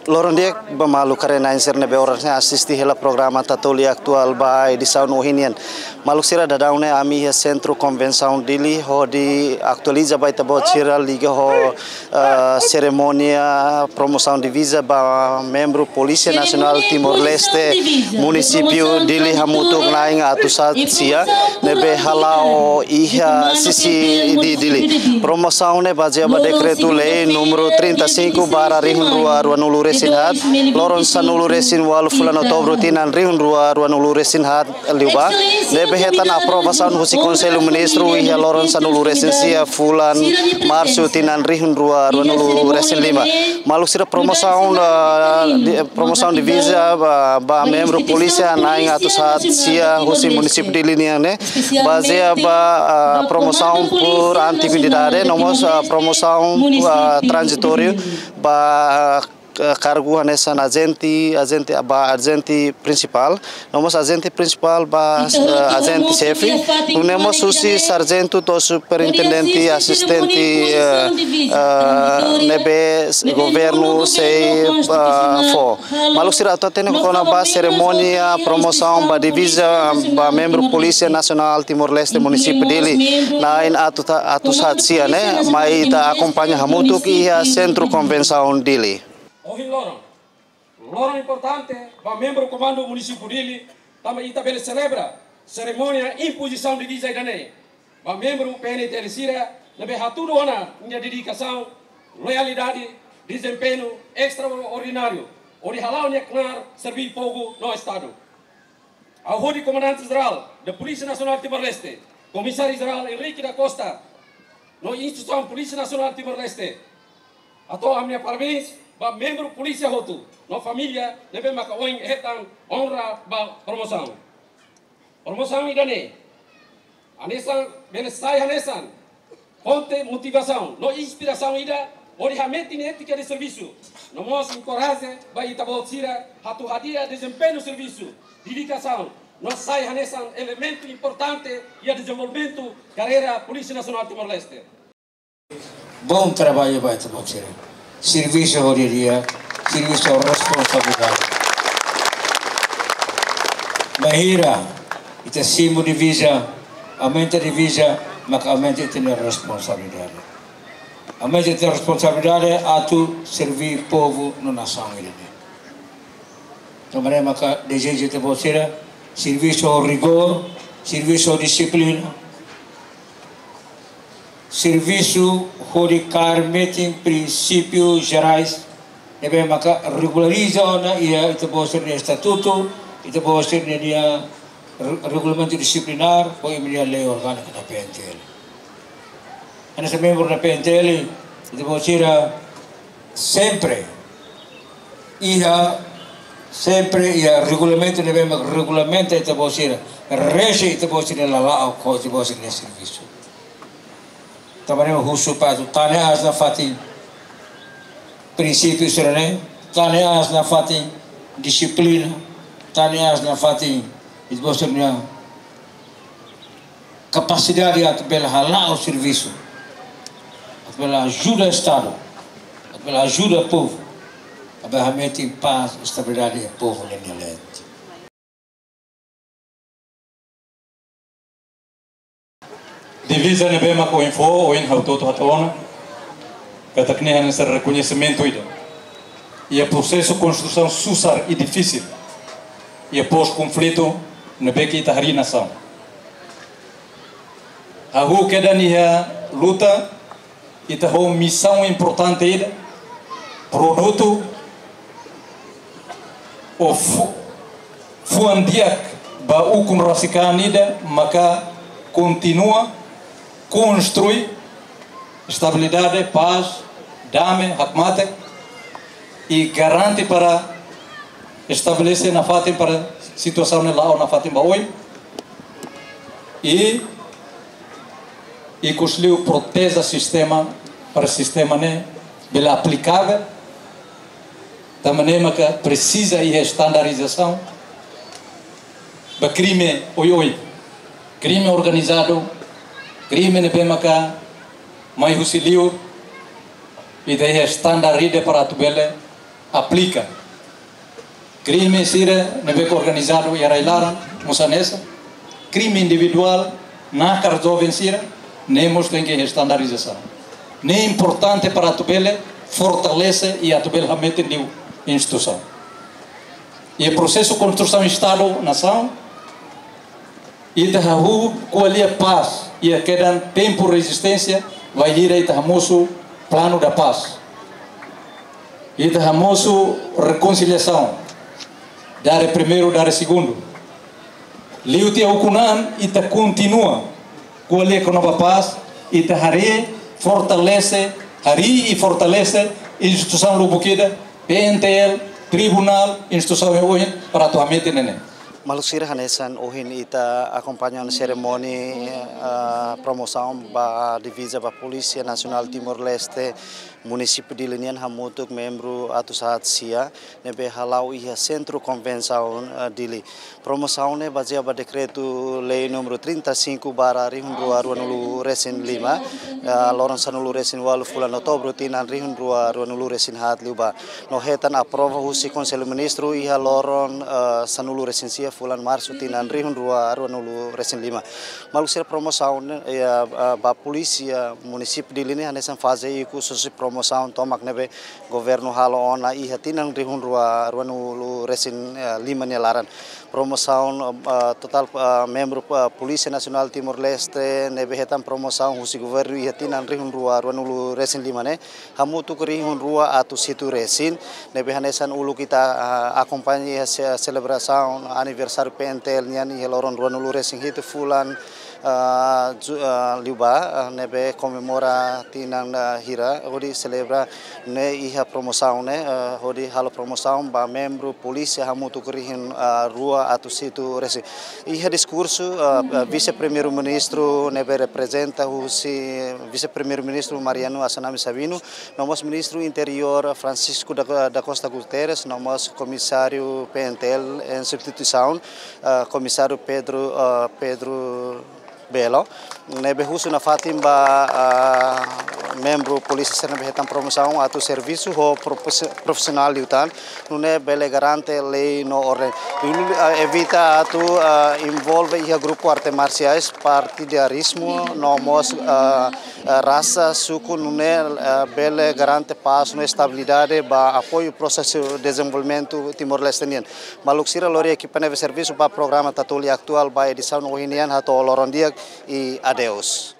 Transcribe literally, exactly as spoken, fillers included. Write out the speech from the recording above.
Loron di'ak ba maluk haree-na'in sira ne'ebé oras ne'e asiste hela programa Tatoli Atuál ba edisaun ohin nian. Maluk sira, daudaun ne'e ami iha Sentru Konvensaun Dili hodi atualiza ba ita-boot sira liga ho, eh, serimónia promosaun diviza ba membru Polísia Nasionál Timor-Leste, munisípiu Dili hamutuk na'in atus haat sia ne'ebé hala'o iha C C D Dili. Promosaun ne'e bazeia ba dekretu-lei númeru trinta e cinco barra rihun rua ruanulu resin haat, loron sanulu resin ualu fulan Outubru tinan rihun rua ruanulu resin haat liubá, ne'ebé hetan aprovasaun husi Konsellu Ministru iha loron sanulu resin sia fulan Marsu tinan rihun rua ruanulu resin lima. Maluk sira, promosaun, ah, di-, promosaun diviza ba, ba membru polísia na'in atus haat sia husi munisípiu Dili nian ne'e bazeia ba, ah, promosaun por antiguidade, no mós, ah, promosaun, ah, tranzitóriu ba, ah, kargu hanesan ajente, ajente ba ajente prinsipál, no mós ajente prinsipál ba, eh, ajente xefe, no mós husi sarjentu to'o superintendente asistente, eh, eh, ne'ebé governu sei, eh, fó. Maluk sira, atu hatene kona-ba serimónia promosaun ba diviza ba membru Polísia Nasionál Timor-Leste munisípiu Dili na'in atu ta-, atus haat sia ne'e, mai ita akompaña hamutuk iha Sentru Konvensaun Dili. Ohin loron, loron importante ba membru Komandu Munisípiu Dili, tanba ita bele selebra serimónia impozisaun diviza ida-ne'e ba membru P N T L sira ne'ebé hatudu ona nia dedikasaun, loialidade, dezempeñu estraordináriu hodi hala'o nia knaar serví povu no Estadu. Ha'u hodi Komandante Jerál da Polísia Nasionál Timor-Leste, Komisáriu Jerál Henrique da Costa, no instituisaun Polísia Nasionál Timor-Leste, hato'o ami-nia parabéns ba membru polísia hotu no família ne'ebé maka ohin hetan onra ba promosaun. Promosaun ida-ne'e hanesan, bele sai hanesan fonte motivasaun no inspirasaun ida hodi hametin étika de servisu, no mós enkoraja ba ita-boot sira atu hadi'a dezempeñu servisu, dedikasaun, no sai hanesan elementu importante iha dezenvolvimentu karreira Polísia Nasionál Timor-Leste. Bom trabalho ba ita-boot sira. Servisu ho di'ak, servisu ho responsabilidade. Bainhira ita simu diviza, aumenta diviza, maka aumenta ita-nia responsabilidade. Aumenta ita-nia responsabilidade atu serví povu no nasaun ida-ne'e. Tanba ne'e maka dezeja ita-boot sira servisu ho rigór, servisu ho dixiplina, servisu hodi kaer metin prinsípiu jerais ne'ebé maka regulariza ona iha ita-boot sira-nia estatutu, ita-boot sira-nia re-, regulamentu disiplinár, ho imi-nia lei orgánika da P N T L. Hanesan membru da P N T L, ita-boot sira sempre iha, sempre iha regulamentu ne'ebé maka regulamenta ita-boot sira, rese ita-boot sira-nia lala'ok ho ita-boot sira-nia servisu. Tanba ne'e husu para atu tane aas nafatin prinsípiu sira-ne'e, tane aas nafatin dixiplina, tane aas nafatin ita-boot sira-nia kapasidade atu bele hala'o servisu, atu bele ajuda Estadu, atu bele ajuda povu, atu bele hametin pás, estabilidade iha povu nia leet. Diviza ne'ebé maka ohin fó, ohin ha'u hotu-hotu hato'o ona, katak ne'e hanesan rekoñesimentu ida iha prosesu konstrusaun susar i difisil iha pós-konflitu ne'ebé ke ita harii nasaun. Hahú kedan iha luta, ita ho misaun importante ida, produtu ou fu-, fuan di'ak ba ukun rasik an ida, maka kontinua konstrui estabilidade, pás, dame, hakmatek, i garante para estabelese nafatin para situasaun ne'e la'o nafatin ba oin. I, i ikusliu proteje sistema, para sistema ne'e bele aplikavel, tanba ne'e maka presiza iha estandarizasaun ba krime oioin, krime organizadu, krime ne'ebé maka mai husi liur, ita iha estandar ida para atu bele aplika. Krime sira ne'ebé organizadu iha rai-laran mós hanesan, krime individuál nakar joven sira, ne'e mós tenke estandarizasaun. Ne'e importante para atu bele fortalese i atu bele hametin liu instituisaun. Iha prosesu konstrusaun Estadu nasaun, ita hahú ko'alia pás iha kedan tempu rezisténsia, bainhira ita hamosu Plano da Paz. Ita hamosu rekonsiliasaun, dare primeiru, dare segundu. Liu tiha ukun-an, ita kontinua ko'alia kona-ba pás, ita harii, fortalese, harii i fortalese instituisaun lubuk ida, P N T L, tribunál, instituisaun oioin, para atu hametin ne'e. Maluk sira, hanesan ohin ita akompaña ona serimónia, ah, promosaun ba diviza ba Polísia Nasionál Timor-Leste, Munisípiu Dili nian hamutuk membru atus haat sia, ne'ebé hala'o iha Sentru Konvensaun, ah, Dili. Promosaun ne'e bazeia ba Dekretu-Lei númeru trinta e cinco barra rihun rua ruanulu resin lima, ah, loron sanulu resin ualu fulan Outubru tinan rihun rua ruanulu resin haat liubá. No hetan aprova husi Konsellu Ministru iha loron, eh, sanulu resin sia fulan Marsu tinan rihun rua ruanulu resin lima. Maluk sira, promosaun, eh, eh, ba Polísia Munisípiu Dili ne'e hanesan faze ikus husi promosaun tomak ne'ebé governu halo ona iha tinan rihun rua ruanulu resin, eh, lima nia laran. Promosaun, eh, totál, eh, membru, eh, Polísia Nasionál Timor-Leste ne'ebé hetan promosaun husi governu iha tinan rihun rua ruanulu resin lima ne'e hamutuk rihun rua atus hitu resin, ne'ebé hanesan uluk ita, ah, akompaña iha se-, selebrasaun aniversáriu P N T L nian iha loron ruanulu resin hitu fulan, ah, Ju-, ah, liubá, ah, ne'ebé komemora tinan, ah, hira, hodi selebra ne'e iha promosaun ne'e, ah, hodi halo promosaun ba membru polísia hamutuk rihun, ah, rua atus hitu resin. Iha diskursu, ah, ah, Vise-Primeiru-Ministru ne'ebé reprezenta husi Vise-Primeiru-Ministru Mariano Assanami Sabino, no mós Ministru Interiór Francisco da, da Costa Guterres, no mós Komisáriu P N T L em substituição, ah, Komisáriu Pedro, ah, Pedro Belo, ne'ebé husu nafatin ba, ah, membru polísia sira ne'ebé hetan promosaun atu servisu ho profes-, profisionál liután, nune'e bele garante lei no orden. Liuliu, ah, evita atu, ah, envolve iha grupu arte marsiais, partidarizmu, no mós, ah, ah, rasa, suku, nune'e, ah, bele garante pás no estabilidade ba apoiu prosesu dezenvolvimentu Timor-Leste nian. Maluk sira, lori ekipa ne'ebé servisu ba programa Tatoli Atuál ba edisaun ohin nian hato'o loron di'ak i adeus.